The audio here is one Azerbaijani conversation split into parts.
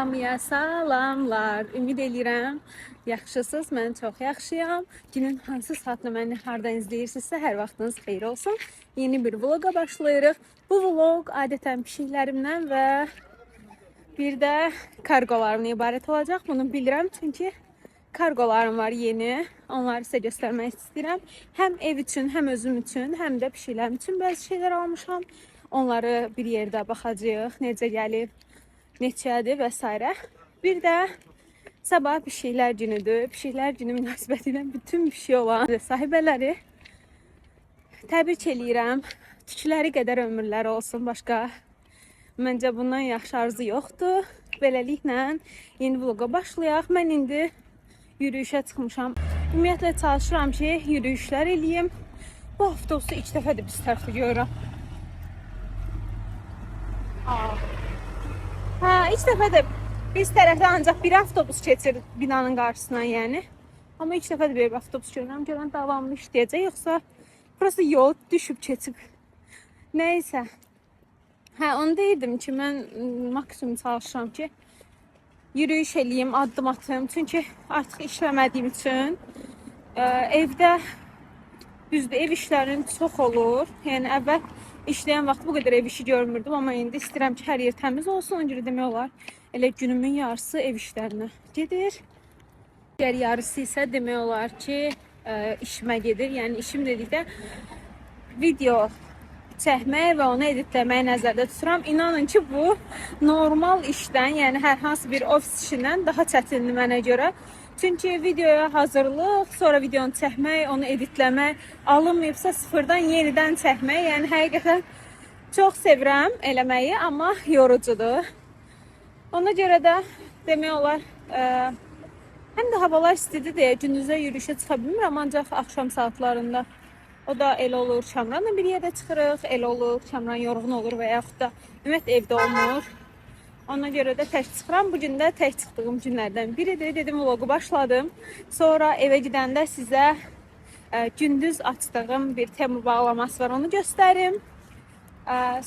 Hamıya salamlar. Ümid eləyirəm yaxşısınız. Mən çox yaxşıyam. Günün hansı saatında məni hardan izləyirsinizsə, hər vaxtınız xeyir olsun. Yeni bir vloqa başlayırıq. Bu vloq adətən pişiklərimdən və bir də kargolarımdan ibarət olacaq. Bunu bilirəm çünki kargolarım var yeni. Onları sizə göstərmək istəyirəm. Həm ev üçün, həm özüm üçün, həm də pişiklərim üçün bəzi şeylər almışam. Onları bir yerdə baxacağıq, necə gəlib, neçədir və s. Bir də sabah pişiklər günüdür. Pişiklər günü münasibətilə bütün pişik olan sahibələri təbrik eləyirəm. Tükləri qədər ömürləri olsun. Başqa məncə bundan yaxşı arzu yoxdur. Beləliklə yeni vloqa başlayaq. Mən indi yürüyüşə çıxmışam. Ümumiyyətlə çalışıram ki, yürüyüşlər eləyim. Bu avtobusu ilk dəfədir biz tərəfdə görürəm. Aa. Hə, ilk dəfə də biz tərəfdə ancaq bir avtobus keçir binanın qarşısından, yəni. Amma ilk dəfə də belə bir avtobus görürəm. Görən davamlı işləyəcək, yoxsa burası yol düşüb keçib. Nəysə. Hə, onu deyirdim ki, mən maksimum çalışıram ki, yürüyüş eləyim, addım atım. Çünki artıq işləmədiyim üçün evdə düzdür, ev işlərinin çox olur. Yəni əvvəl işləyən vaxt bu qədər ev işi görmürdüm, amma indi istəyirəm ki, hər yer təmiz olsun. Ona görə demək olar, elə günümün yarısı ev işlərinə gedir. Digər yarısı isə demək olar ki, işimə gedir. Yəni işim dedikdə video çəkmək və onu editləməyi nəzərdə tuturam. İnanın ki, bu normal işdən, yəni hər hansı bir ofis işindən daha çətindir mənə görə. Çünki videoya hazırlıq, sonra videonu çəkmək, onu editləmək, alınmayıbsa sıfırdan yenidən çəkmək, yəni həqiqətən çox sevirəm eləməyi, amma yorucudur. Ona görə də demək olar, həm də havalar istidir deyə gündüzə yürüyüşə çıxa bilmirəm, ancaq axşam saatlarında. O da elə olur, Kamranla bir yerdə çıxırıq, elə olur, Kamran yorğun olur və yaxud da ümumiyyətlə evdə olmur. Ona görə də tək çıxıram. Bu gün də tək çıxdığım günlərdən biridir. Dedim vloqu başladım. Sonra evə gedəndə sizə gündüz açdığım bir Temu bağlaması var, onu göstərim.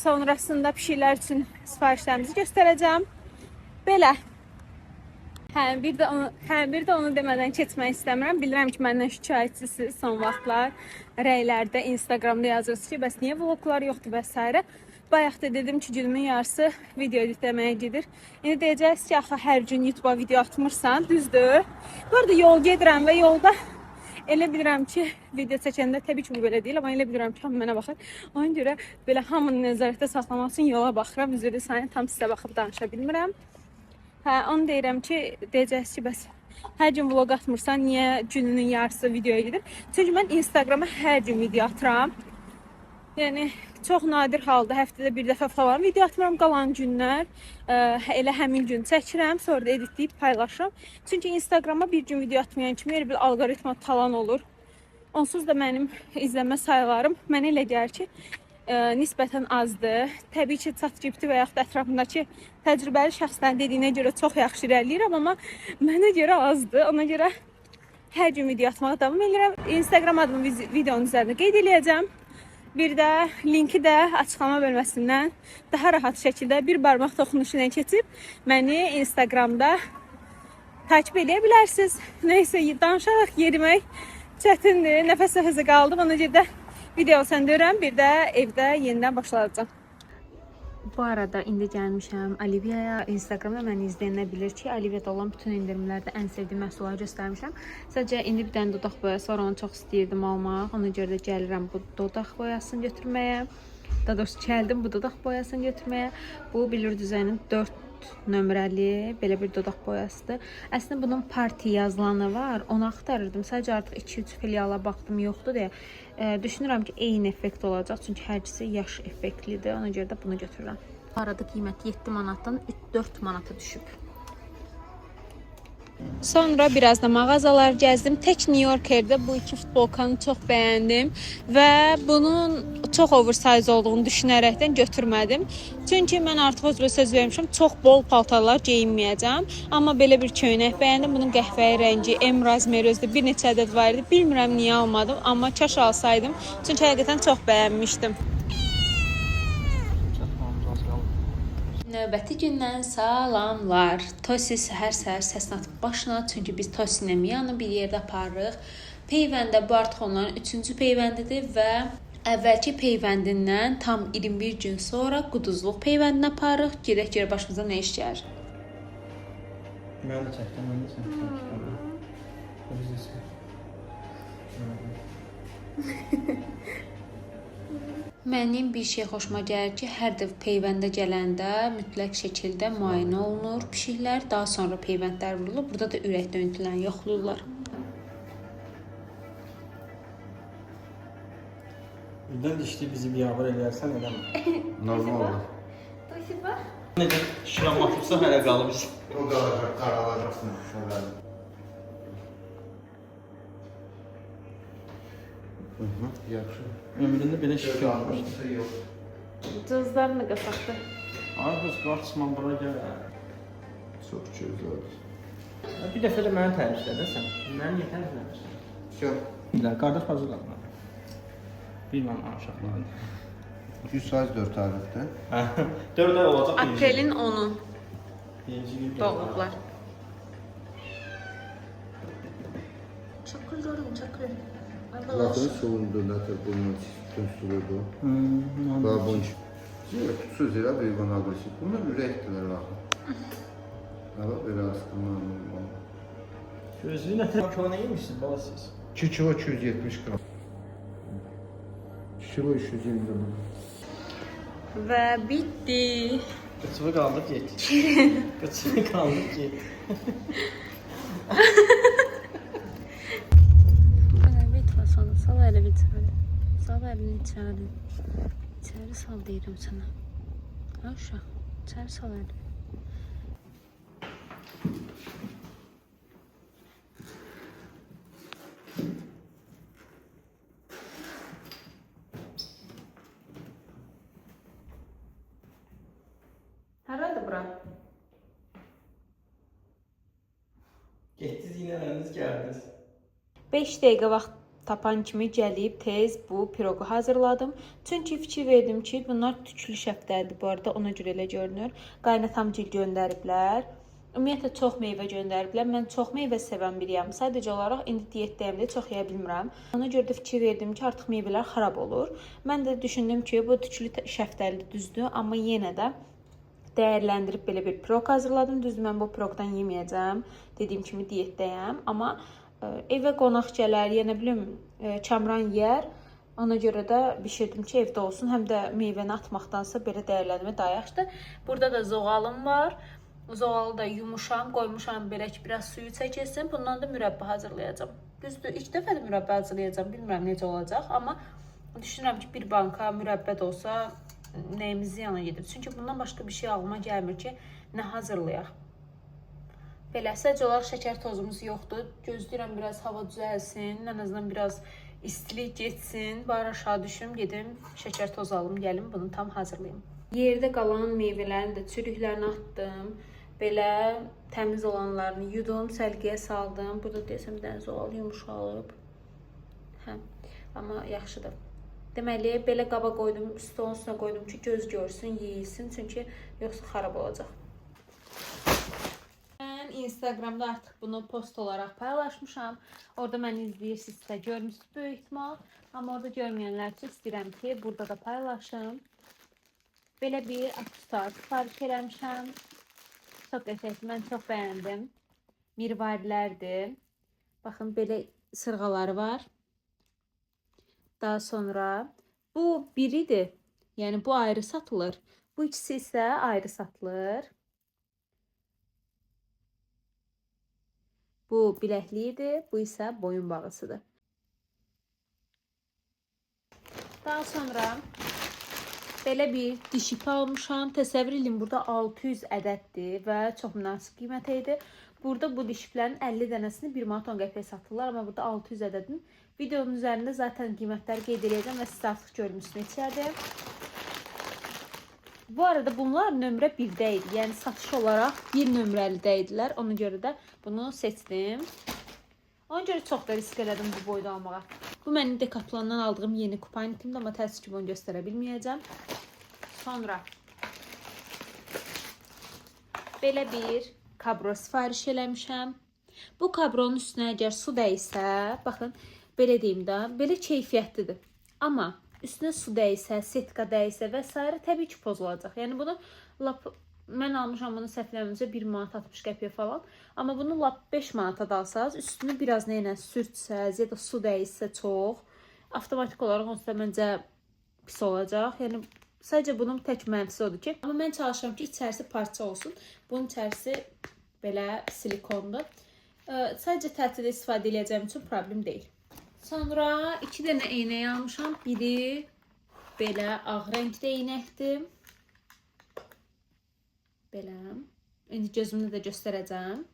Sonrasında pişiklər üçün sifarişlərimizi göstərəcəm. Belə. Hə, bir də onu demədən keçmək istəmirəm. Bilirəm ki, məndən şikayətçisiniz son vaxtlar. Rəylərdə, Instagramda yazırsınız ki, bəs niyə vloqlar yoxdur və s. Bayaq da dedim ki, günümün yarısı video editləməyə gedir. İndi deyəcəksiniz ki, axı hər gün YouTube-a video atmırsan, düzdür. Bu arada yol gedirəm və yolda elə bilirəm ki, video çəkəndə təbii ki, bu belə deyil, amma elə bilirəm ki, hamı mənə baxır. Ona görə belə hamını nəzarətdə saxlamaq üçün yola baxıram. Üzr istəyirəm, tam sizə baxıb danışa bilmirəm. Hə, onu deyirəm ki, deyəcəksiniz ki, bəs hər gün vloq atmırsan, niyə gününün yarısı videoya gedir? Çünki mən Instagrama hər gün video atıram. Yəni çox nadir halda həftədə bir dəfə falan video atıram. Qalan günlər elə həmin gün çəkirəm, sonra da editləyib paylaşıram. Çünki Instagrama bir gün video atmayan kimi elə bir alqoritma talan olur. Onsuz da mənim izlənmə saylarım mənə elə gəlir ki, nisbətən azdır. Təbii ki, ChatGPT və yaxud da ətrafımdakı təcrübəli şəxslərin dediyinə görə çox yaxşı irəliləyirəm, amma mənə görə azdır. Ona görə hər gün video atmağa davam edirəm. Instagram adımı videonun üzərində qeyd eləyəcəm. Bir də linki də açıqlama bölməsindən daha rahat şəkildə bir barmaq toxunuşu ilə keçib məni Instagramda takip eləyə bilərsiniz. Nəysə, danışaraq yerimək çətindir. Nəfəs nəfəsə qaldım. Ona görə də video söndürürəm. Bir də evdə yenidən başlayacağam. Bu arada indi gəlmişəm Olivia-ya. Instagramda məni izləyənlər bilir ki, Olivia'da olan bütün endirimlərdə ən sevdiyim məhsulları göstərmişəm. Sadəcə indi bir dənə dodaq boyası var, onu çox istəyirdim almaq. Ona görə də gəlirəm bu dodaq boyasını götürməyə. Daha doğrusu gəldim bu dodaq boyasını götürməyə. Bu Blur Design'ın 4 nömrəli belə bir dodaq boyasıdır. Əslində bunun party yazılanı var. Onu axtarırdım. Sadəcə artıq 2-3 filiala baxdım, yoxdur deyə. Düşünürəm ki, eyni effekt olacaq. Çünki hər ikisi yaş effektlidir. Ona görə də bunu götürürəm. Bu arada qiyməti 7 manatdan 4 manata düşüb. Sonra biraz da mağazalar gəzdim. Tək New Yorker'də bu iki futbolkanı çox bəyəndim və bunun çox oversize olduğunu düşünərəkdən götürmədim. Çünki mən artıq özümə söz vermişəm, çox bol paltarlar geyinməyəcəm. Amma belə bir köynək bəyəndim. Bunun qəhvəyi rəngi, M razmeri özdə bir neçə ədəd var idi. Bilmirəm niyə almadım, amma kaş alsaydım. Çünki həqiqətən çox bəyənmişdim. Çatmamız az qalıb. Növbəti gündən salamlar. Tosi səhər-səhər səsini atıb başına, çünki biz Tosi ilə Miyanı bir yerdə aparırıq. Peyvəndə bu artıq onların 3-cü peyvəndidir və əvvəlki peyvəndindən tam 21 gün sonra quduzluq peyvəndini aparırıq. Gedək görə başımıza nə iş gəlir. Mən də çəkdim, mən də çəkdim. Biz də çəkdik. Mənim bir şey xoşuma gəlir ki, hər dəfə peyvəndə gələndə mütləq şəkildə müayinə olunur pişiklər, daha sonra peyvəndlər vurulur. Burada da ürək döyüntülərini yoxlayırlar. Birdən dişli bizi biabır eləyərsən eləmə. Normal. Tosi bax. Necə şıram atıbsa hələ qalıb. O qalacaq, qaralacaqsın şöyle. Yaxşı. Ömründə belə şükür olmuşdu. Yox. Cızlarını qasaqdı. Ay qız qaçma bura gəl. Çox gözəldir. Bir dəfə də məni təriflə də sən. Məni niyə tərifləmirsən? Gəl. Bilirlər, qardaş bacılar. Bilməm uşaqlarını. 100% 4 aylıqdır. 4 ay olacaq. Aprelin 10-u Birinci gün. doğulublar. Çakırıyorum, çakır. Zaten solundu, nətər bunun bütün suludur. Daha bunun Yox, söz elə bir heyvan aqressiv. Bunlar ürəkdirlər axı. Hə, belə asqınlar normal. Gözlüyü nətər kilo nə yemişsiniz bala siz? 2 kilo 270 qram. 2 kilo 320 qram. Və bitdi. Qıçıvı qaldıb get. Qıçıvı qaldıb get. Elə bir sana, sal əli bir içəri. Sal əlini içəri. İçəri sal deyirəm sənə. Ha uşaq, içəri sal əlini. Haradır bura? Getdiniz yenə əliniz gəldiniz. 5 dəqiqə vaxt tapan kimi gəlib tez bu piroqu hazırladım. Çünki fikir verdim ki, bunlar tüklü şəftəlidir bu arada, ona görə elə görünür. Qaynatamgil göndəriblər. Ümumiyyətlə çox meyvə göndəriblər. Mən çox meyvə sevən biriyəm. Sadəcə olaraq indi diyetdəyəm deyə çox yeyə bilmirəm. Ona görə də fikir verdim ki, artıq meyvələr xarab olur. Mən də düşündüm ki, bu tüklü şəftəli düzdür, amma yenə də dəyərləndirib belə bir piroq hazırladım. Düzdür, mən bu piroqdan yeməyəcəm. Dediyim kimi diyetdəyəm, amma evə qonaq gələr, ya nə bilim, Kamran yeyər. Ona görə də bişirdim ki, evdə olsun. Həm də meyvəni atmaqdansa belə dəyərləndirmə daha yaxşıdır. Burada da zoğalım var. Zoğalı da yumuşam, qoymuşam belə ki, biraz suyu çəkilsin. Bundan da mürəbbə hazırlayacağam. Düzdür, ilk dəfə də mürəbbə hazırlayacağam. Bilmirəm necə olacaq, amma düşünürəm ki, bir banka mürəbbə də olsa nəyimiz ziyana gedib. Çünki bundan başqa bir şey ağlıma gəlmir ki, nə hazırlayaq. Belə, sadəcə olaraq şəkər tozumuz yoxdur. Gözləyirəm biraz hava düzəlsin, ən azından biraz istilik getsin. Bari aşağı düşüm, gedim şəkər tozu alım, gəlim bunu tam hazırlayım. Yerdə qalan meyvələrin də çürüklərini atdım. Belə təmiz olanlarını yudum, səliqəyə saldım. Burada deyəsən bir dənə zoğal yumuşalıb. Hə, amma yaxşıdır. Deməli, belə qaba qoydum, stolun üstünə qoydum ki, göz görsün, yeyilsin. Çünki yoxsa xarab olacaq. Mən Instagramda artıq bunu post olaraq paylaşmışam. Orada məni izləyirsinizsə görmüsünüz böyük ehtimal. Amma orada görməyənlər üçün istəyirəm ki, burada da paylaşım. Belə bir aksesuar sifariş eləmişəm. Çox qəşəngdir. Mən çox bəyəndim. Mirvarilərdir. Baxın, belə sırğaları var. Daha sonra bu biridir. Yəni bu ayrı satılır. Bu ikisi isə ayrı satılır. Bu biləkliyidir, bu isə boyun bağısıdır. Daha sonra belə bir diş ipi almışam. Təsəvvür edin, burada 600 ədəddir və çox münasib qiymətə idi. Burada bu diş iplərin 50 dənəsini 1 manat 10 qəpiyə satırlar, amma burada 600 ədədin. Videonun üzərində zaten qiymətləri qeyd eləyəcəm və siz artıq görmüsünüz neçədir. Bu arada bunlar nömrə 1-də idi. Yəni satış olaraq 1 nömrəlidə idilər. Ona görə də bunu seçdim. Ona görə çox da risk elədim bu boyda almağa. Bu mənim Decathlon'dan aldığım yeni kupanikimdir, amma təəssüf ki, bunu göstərə bilməyəcəm. Sonra Belə bir kabro sifariş eləmişəm. Bu kabronun üstünə əgər su dəysə, baxın, belə deyim də, belə keyfiyyətlidir. Amma üstünə su dəysə, setka dəysə və sairə təbii ki pozulacaq. Yəni bunu lap mən almışam bunu səhv eləmirəmsə 1 manat 60 qəpiyə falan. Amma bunu lap 5 manata da alsaz, üstünü biraz nə ilə sürtsəz ya da su dəysə çox, avtomatik olaraq onsuz da məncə pis olacaq. Yəni sadəcə bunun tək mənfisi odur ki, amma mən çalışıram ki, içərisi parça olsun. Bunun içərisi belə silikondur. Sadəcə tətildə istifadə eləyəcəyim üçün problem deyil. Sonra 2 dənə eynək almışam. Biri belə ağ rəngdə eynəkdir. Belə. İndi gözümdə də göstərəcəm.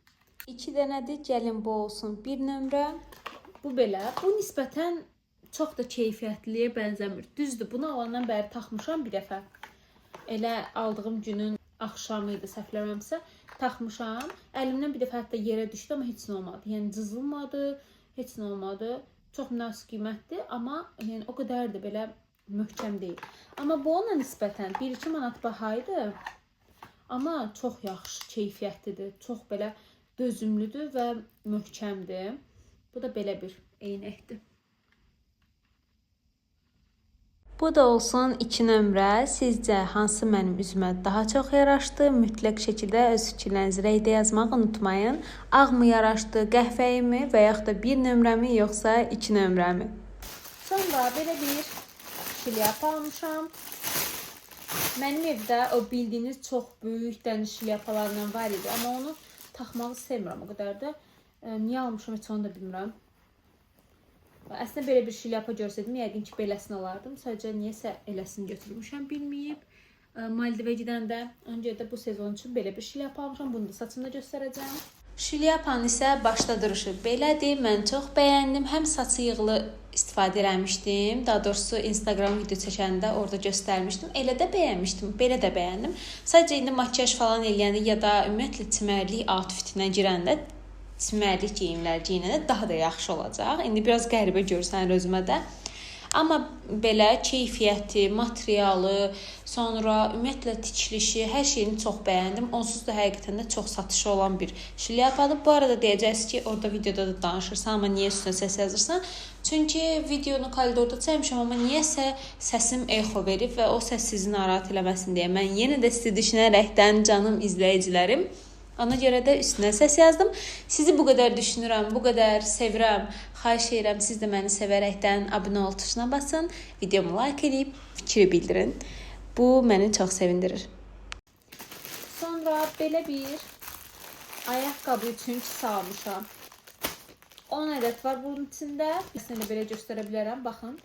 2 dənədir. Gəlin bu olsun bir nömrə. Bu belə. Bu nisbətən çox da keyfiyyətliyə bənzəmir. Düzdür, bunu alandan bəri taxmışam bir dəfə. Elə aldığım günün axşamı idi, səhv eləmirəmsə, taxmışam. Əlimdən bir dəfə hətta yerə düşdü, amma heç nə olmadı. Yəni cızılmadı, heç nə olmadı. Çox münasib qiymətdir, amma yəni o qədər də belə möhkəm deyil. Amma bu ona nisbətən 1-2 manat baha idi. Amma çox yaxşı keyfiyyətlidir. Çox belə dözümlüdür və möhkəmdir. Bu da belə bir eynəkdir. Bu da olsun 2 nömrə. Sizcə hansı mənim üzümə daha çox yaraşdı? Mütləq şəkildə öz fikirlərinizi rəydə yazmağı unutmayın. Ağ mı yaraşdı, qəhvəyi mi və yaxud da 1 nömrəmi yoxsa 2 nömrəmi? Sonra belə bir şlyapa almışam. Mənim evdə o bildiyiniz çox böyük dəniz şlyapalarından var idi, amma onu taxmağı sevmirəm o qədər də. Niyə almışam heç onu da bilmirəm. Əslində belə bir şlyapa görsəydim, yəqin ki beləsini alardım. Sadəcə niyəsə eləsini götürmüşəm, bilməyib. Maldivə gedəndə, ona görə də bu sezon üçün belə bir şlyapa almışam. Bunu da saçımda göstərəcəm. Şlyapanın isə başda duruşu belədir. Mən çox bəyəndim. Həm saçı yığılı istifadə eləmişdim. Daha doğrusu Instagram video çəkəndə orada göstərmişdim. Elə də bəyənmişdim, belə də bəyəndim. Sadəcə indi makyaj falan eləyəndə ya da ümumiyyətlə çimərlik outfitinə girəndə çimərlik geyimlər geyinəndə daha da yaxşı olacaq. İndi biraz qəribə görsənir özümə də. Amma belə keyfiyyəti, materialı, sonra ümumiyyətlə tikilişi, hər şeyini çox bəyəndim. Onsuz da həqiqətən də çox satışı olan bir şlyapadır. Bu arada deyəcəksiniz ki, orada videoda da danışırsan, amma niyə üstünə səs yazırsan? Çünki videonu koridorda çəkmişəm, amma niyəsə səsim exo verib və o səs sizi narahat eləməsin deyə mən yenə də sizi düşünərəkdən canım izləyicilərim, ona görə də üstünə səs yazdım. Sizi bu qədər düşünürəm, bu qədər sevirəm. Xahiş edirəm, siz də məni sevərəkdən abunə ol tuşuna basın, videomu like edib fikri bildirin. Bu məni çox sevindirir. Sonra belə bir ayaqqabı üçün kisə almışam. 10 ədəd var bunun içində. Əslində belə göstərə bilərəm. Baxın.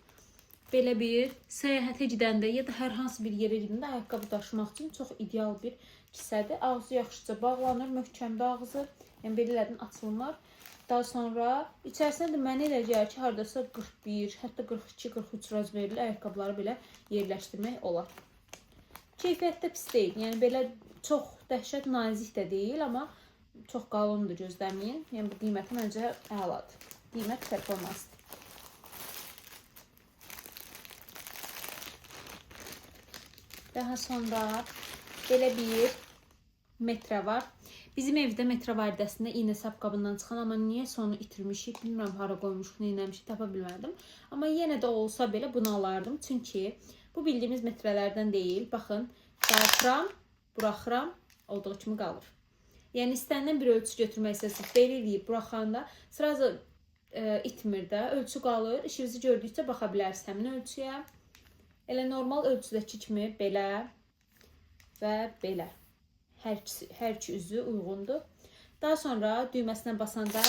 Belə bir səyahətə gedəndə ya da hər hansı bir yerə gedəndə ayaqqabı daşımaq üçün çox ideal bir kisədir. Ağzı yaxşıca bağlanır, möhkəmdir ağzı. Yəni belələrdən açılmır. Daha sonra içərisində də mənə elə gəlir ki, hardasa 41, hətta 42, 43 razmerli ayaqqabıları belə yerləşdirmək olar. Keyfiyyəti də pis deyil. Yəni belə çox dəhşət nazik də deyil, amma çox qalındır, gözləməyin. Yəni bu qiyməti məncə əladır. Qiymət performansdır. Daha sonra belə bir metre var. Bizim evdə metre var idi əslində, iynə sap qabından çıxan, amma niyəsə onu itirmişik, bilmirəm hara qoymuşuq, nə eləmişik, tapa bilmədim. Amma yenə də olsa belə bunu alardım. Çünki bu bildiyimiz metrələrdən deyil. Baxın, dartıram, buraxıram, olduğu kimi qalır. Yəni istənilən bir ölçü götürmək istəsəniz, belə eləyib buraxanda sırası itmir də, ölçü qalır. İşinizi gördükcə baxa bilərsiniz həmin ölçüyə. Elə normal ölçüdəki kimi belə və belə. Hər iki üzü uyğundur. Daha sonra düyməsinə basanda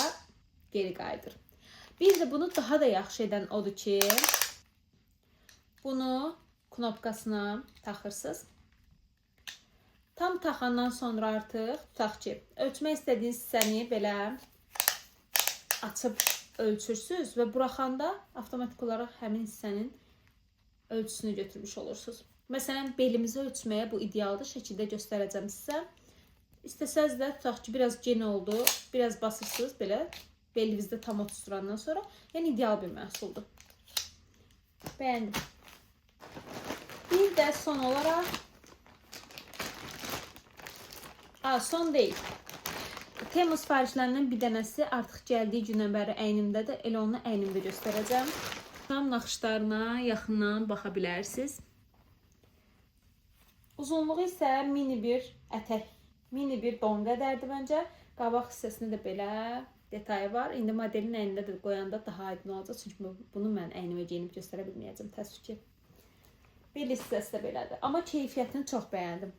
geri qayıdır. Bir də bunu daha da yaxşı edən odur ki, bunu knopkasına taxırsınız. Tam taxandan sonra artıq tutaq ki, ölçmək istədiyiniz hissəni belə açıb ölçürsünüz və buraxanda avtomatik olaraq həmin hissənin ölçüsünü götürmüş olursunuz. Məsələn, belimizi ölçməyə bu idealdır. Şəkildə göstərəcəm sizə. İstəsəz də tutaq ki, biraz gen oldu, biraz basırsınız belə belinizdə tam oturtdurandan sonra. Yəni ideal bir məhsuldur. Bəyəndim. Bir də son olaraq Son deyil. Temu sifarişlərindən bir dənəsi artıq gəldiyi gündən bəri əynimdədir. Elə onu əynimdə göstərəcəm. Tam naxışlarına yaxından baxa bilərsiniz. Uzunluğu isə mini bir ətək, mini bir don qədərdir məncə. Qabaq hissəsində də belə detayı var. İndi modelin əynində də qoyanda daha aydın olacaq. Çünki bunu mən əynimə geyinib göstərə bilməyəcəm, təəssüf ki. Bel hissəsi də belədir. Amma keyfiyyətini çox bəyəndim.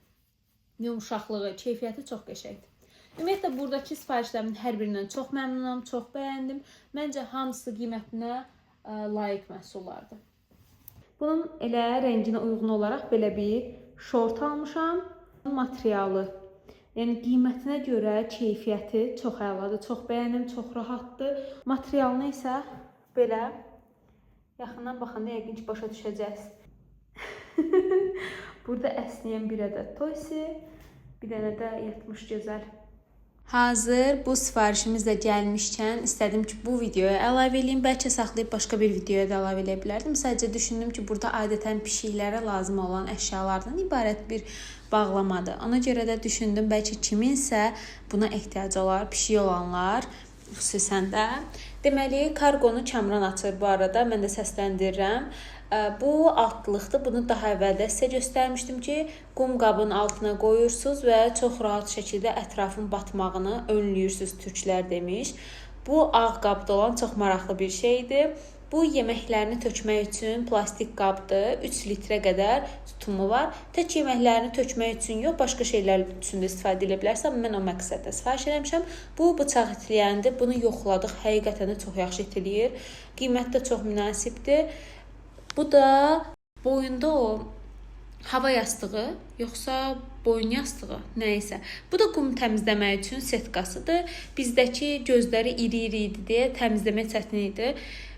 Yumşaqlığı, keyfiyyəti çox qəşəngdir. Ümumiyyətlə buradakı sifarişlərimin hər birindən çox məmnunam, çox bəyəndim. Məncə hamısı qiymətinə layiq məhsullardır. Bunun elə rənginə uyğun olaraq belə bir şort almışam. Materialı, yəni qiymətinə görə keyfiyyəti çox əladır. Çox bəyəndim, çox rahatdır. Materialını isə belə yaxından baxanda yəqin ki başa düşəcəksiniz. Burada əsnəyən bir ədəd toysi, bir dənə də yatmış gözəl. Hazır bu sifarişimiz də gəlmişkən istədim ki, bu videoya əlavə eləyim. Bəlkə saxlayıb başqa bir videoya da əlavə eləyə bilərdim. Sadəcə düşündüm ki, burada adətən pişiklərə lazım olan əşyalardan ibarət bir bağlamadır. Ona görə də düşündüm, bəlkə kiminsə buna ehtiyacı olar, pişiyi olanlar xüsusən də. Deməli, karqonu Kamran açır bu arada. Mən də səsləndirirəm. Bu altlıqdır. Bunu daha əvvəl də sizə göstərmişdim ki, qum qabının altına qoyursunuz və çox rahat şəkildə ətrafın batmağını önləyürsünüz, türklər demiş. Bu ağ qabda olan çox maraqlı bir şeydir. Bu yeməklərini tökmək üçün plastik qabdır. 3 litrə qədər tutumu var. Tək yeməklərini tökmək üçün yox, başqa şeylər üçün də istifadə edə bilərsən. Amma mən o məqsədlə sifariş eləmişəm. Bu bıçaq itiləyəndir. Bunu yoxladıq. Həqiqətən də çox yaxşı itiləyir. Qiyməti də çox münasibdir. Bu da boyunda o hava yastığı, yoxsa boyun yastığı, nə isə. Bu da qum təmizləmək üçün setkasıdır. Bizdəki gözləri iri-iri idi deyə təmizləmək çətin idi.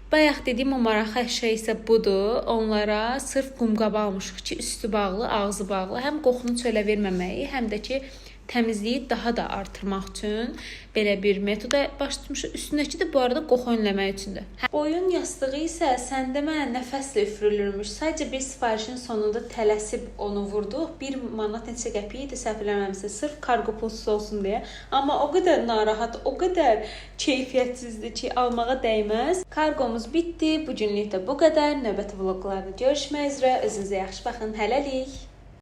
Bayaq dediyim o maraqlı əşya isə budur. Onlara sırf qum qabı almışıq ki, üstü bağlı, ağzı bağlı. Həm qoxunu çölə verməməyi, həm də ki təmizliyi daha da artırmaq üçün belə bir metoda baş tutmuşuq. Üstündəki də bu arada qoxu önləmək üçündür. Boyun yastığı isə səndə mənə nəfəslə üfürülürmüş. Sadəcə bir sifarişin sonunda tələsib onu vurduq. 1 manat neçə qəpik idi, səhv eləmirəmsə, sırf kargo pulsuz olsun deyə. Amma o qədər narahat, o qədər keyfiyyətsizdir ki, almağa dəyməz. Karqomuz bitdi. Bu günlük də bu qədər. Növbəti vloqlarda görüşmək üzrə. Özünüzə yaxşı baxın. Hələlik.